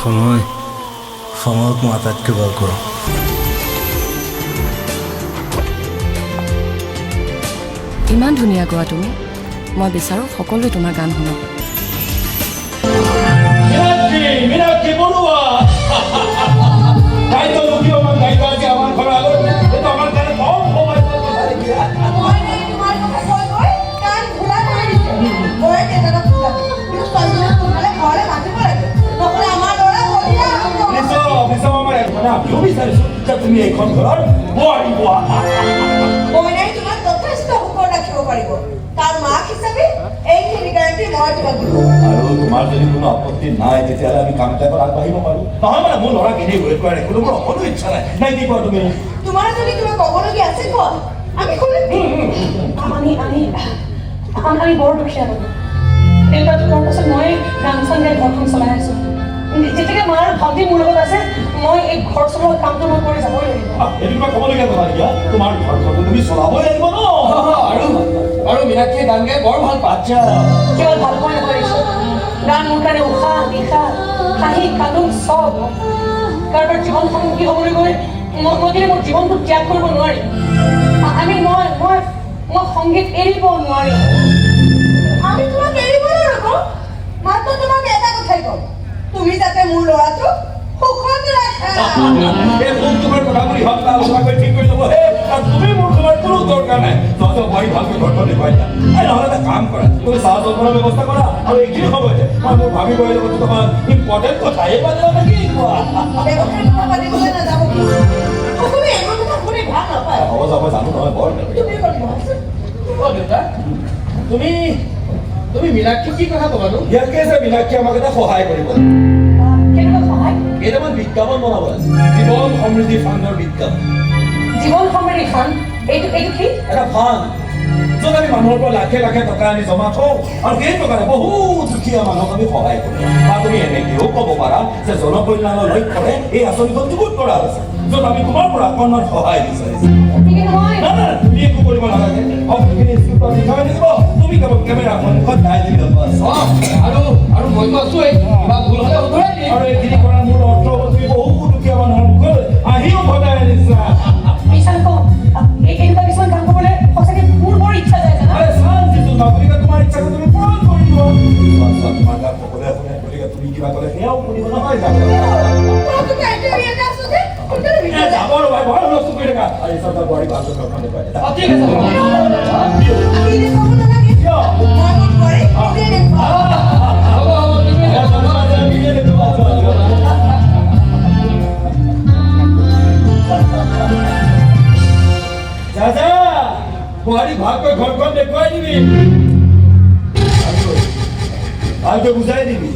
সময়, সময়ক মই আটাইতকৈ ভয় কৰোঁ। ইমান ধুনীয়া গোৱা তুমি। মই বিচাৰোঁ সকলোৱে তোমাৰ গান শুনক। মীনাক্ষী, মীনাক্ষী বৰুৱা। তাই তো দুখীয়া মান গায়িকা আজি আমাৰ ঘৰৰ আগত। এইটো আমাৰ কাৰণে কম সৌভাগ্যৰ কথা নেকি? মই এই তোমাৰ কথা কৈ কৈ কাণ ঘোলা কৰি দিছে। মই দেউতাকক বুজাম, কিন্তু ছোৱালীজনীক সোনকালে ঘৰলৈ মাতিব লাগে, নহ'লে আমাৰ ল'ৰা বলিয়া হ'ব। নিশ্চয় নিশ্চয়, আমাৰ মানে আমিও বিচাৰিছোঁ যে তুমি এইখন ঘৰৰ বোৱাৰী হোৱা। মইনাই তোমাক যথেষ্ট সুখত ৰাখিব পাৰিব। তাৰ মাক হিচাপে এইখিনি গেৰাণ্টি মই তোমাক দিওঁ। আৰু তোমাৰ যদি কোনো আপত্তি নাই, তেতিয়াহ'লে আমি কাম এটা আগবাঢ়িব পাৰোঁ। নহয় মানে মোৰ ল'ৰাক এনেই ৱেইট কৰাই ৰাখিবলৈ মোৰ অকণো ইচ্ছা নাই। নাই কি কোৱা তুমি? তোমাৰ যদি কিবা ক'বলগীয়া আছে, কোৱা, আমি শুনিম। আমি আমি আমি আমি বৰ দুখীয়া মানুহ। দেউতা ঢুকোৱাৰ পাছত মই গান চান গাই ঘৰখন চলাই আছোঁ। যেতিয়াকে মা আৰু ভণ্টি মোৰ লগত আছে, মই এই ঘৰ চলোৱা কামটো মই কৰি যাবই লাগিব। এইটো কিবা ক'বলগীয়া কথা নেকি? তোমাৰ ঘৰখনটো তুমি চলাবই লাগিব ন। আৰু আৰু মীনাক্ষীয়ে গান গাই বৰ ভাল পায়। আচ্ছা। কেৱল ভাল পোৱাই নহয় ঈশ্বৰ, গান মোৰ কাৰণে উশাহ নিশাহ, হাঁহি কান্দোন চব। কাৰোবাৰ জীৱন সংগী হ'বলৈ গৈ মই কিন্তু মোৰ জীৱনটো ত্যাগ কৰিব নোৱাৰিম। আমি মই মই মই সংগীত এৰিব নোৱাৰিম। আমি তোমাক এৰিবলৈ নকওঁ, মাত্ৰ তোমাক এটা কথাই কম, তুমি যাতে মোৰ ল'ৰাটোক সুখত ৰাখা। এই সুখ তোমাৰ কথা বুলি ইহঁত আলোচনা কৰি ঠিক কৰি ল'ব হে। আৰু তুমি মোৰ তোমাৰ কোনো দৰকাৰ নাই। তহঁতৰ বোৱাৰী ভালকৈ ঘৰখন দেখুৱাই দিয়া। এই নহ'লে এটা কাম কৰা, তুমি চাহ জলপানৰ ব্যৱস্থা কৰা আৰু এইখিনি সময়তে মই মোৰ ভাবি বোৱাৰীৰ লগত দুটামান ইম্পৰ্টেণ্ট কথাই পাতিব নেকি কোৱা? ব্যৱসায়ৰ কথা পাতিবলৈ নাযাব। সকলোৱে এইবোৰ কথা শুনি ভাল নাপায়। হ'ব যাব, জানো নহয় বৰ। তুমি অকণ বহাচোন। অ দেউতা, তুমি তুমি মীনাক্ষীক কি কথা ক'বানো? ইয়াতকে যে মীনাক্ষী আমাক এটা সহায় কৰিব। কেনেকুৱা সহায়? কেইটামান বিজ্ঞাপন বনাব লাগে, জীৱন সমৃদ্ধি ফাণ্ডৰ বিজ্ঞাপন। জীৱন সমৃদ্ধি ফাণ্ড? এইটো কি? এটা ফাণ্ড, য'ত আমি মানুহৰ পৰা লাখে লাখে টকা আনি জমা থওঁ আৰু সেই টকাৰে বহুত দুখীয়া মানুহক আমি সহায় কৰোঁ। বা তুমি এনেকৈও ক'ব পাৰা যে জনকল্যাণৰ লক্ষ্যৰে এই আঁচনিখন যুগুত কৰা হৈছে, য'ত আমি তোমাৰ পৰা অকণমান সহায় বিচাৰিছোঁ। কিন্তু মই না না, তুমি একো কৰিব নালাগে। সকলোখিনি স্ক্ৰিপ্টত লিখা হৈ থাকিব। তুমি কেৱল কেমেৰা সন্মুখত গাই দিলে বাছ। অ, আৰু আৰু মইতো আছোৱেই, কিবা ভুল হ'লে শুধৰাই দিম। আৰু এইখিনি কৰাৰ মূল অৰ্থ হ'ব তুমি বহুত দুখীয়া মানুহৰ মুখলৈ আহিও ভগাই আনিছা। মিছা নকওঁ, এনেকুৱা কিছুমান কাম কৰিবলৈ সঁচাকে মোৰ বৰ ইচ্ছা যায় জানা। আৰে চান্স দিছো ন, গতিকে তোমাৰ ইচ্ছাটো তুমি পূৰণ কৰি লোৱা। চোৱা চোৱা, তোমাৰ গাত সকলোৱে শুনে, গতিকে তুমি কিবা ক'লে সেয়াও শুনিব নহয় জানো? তহঁতো কাইলৈ ইয়াতে আছো যে, সোনকালে এ, ভিতৰলৈ। যাব ৰ'বা, বৰ হুলস্থুল কৰি থাকা। আৰে চব বোৱাৰী ভালকৈ ঘৰখন দেখুৱাই দে। অ, ঠিক আছে, হ'ব। আমি দেখুৱাব নালাগে। কিয়? মই মোৰ বোৱাৰীক নিজেই দেখুৱাম। হ'ব হ'ব, তুমি নিজে দেখুওৱা, যোৱা, যোৱা। যা যা, বোৱাৰী ভালকৈ ঘৰখন দেখুৱাই দিবি। ভালকৈ বুজাই দিবি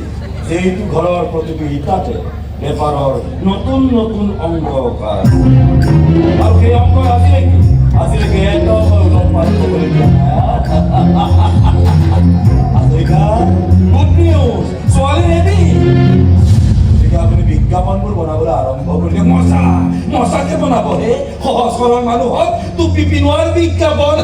যে এইটো ঘৰৰ প্ৰতিটো ইটাতে বেপাৰৰ নতুন নতুন অংক অঁকা আছে। আৰু সেই অংক আজিলৈকে এটাও মই ওলট পালট হ'বলৈ দিয়া নাই। হাজৰিকা, গুড নিউজ, ছোৱালী ৰেডি। গতিকে আপুনি বিজ্ঞাপনবোৰ বনাবলৈ আৰম্ভ কৰিলে মজা মজাকে বনাব হে। সহজ সৰল মানুহক টুপি পিন্ধোৱাৰ বিজ্ঞাপন।